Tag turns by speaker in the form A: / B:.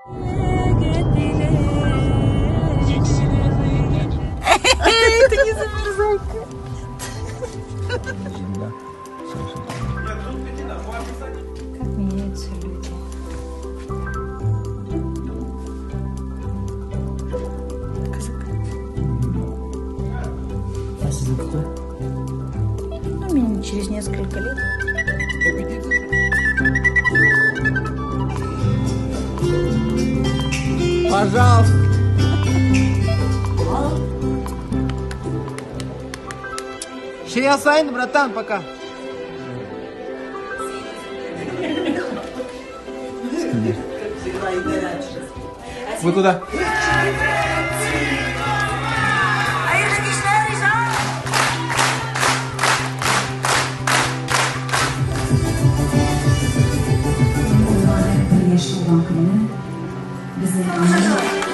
A: Это не замерзайка. Как меняются люди.
B: А сезон какой?
A: Ну, минимум через несколько лет.
B: Пожалуйста. Шея сайн, братан, пока. Вы куда?
A: Бізге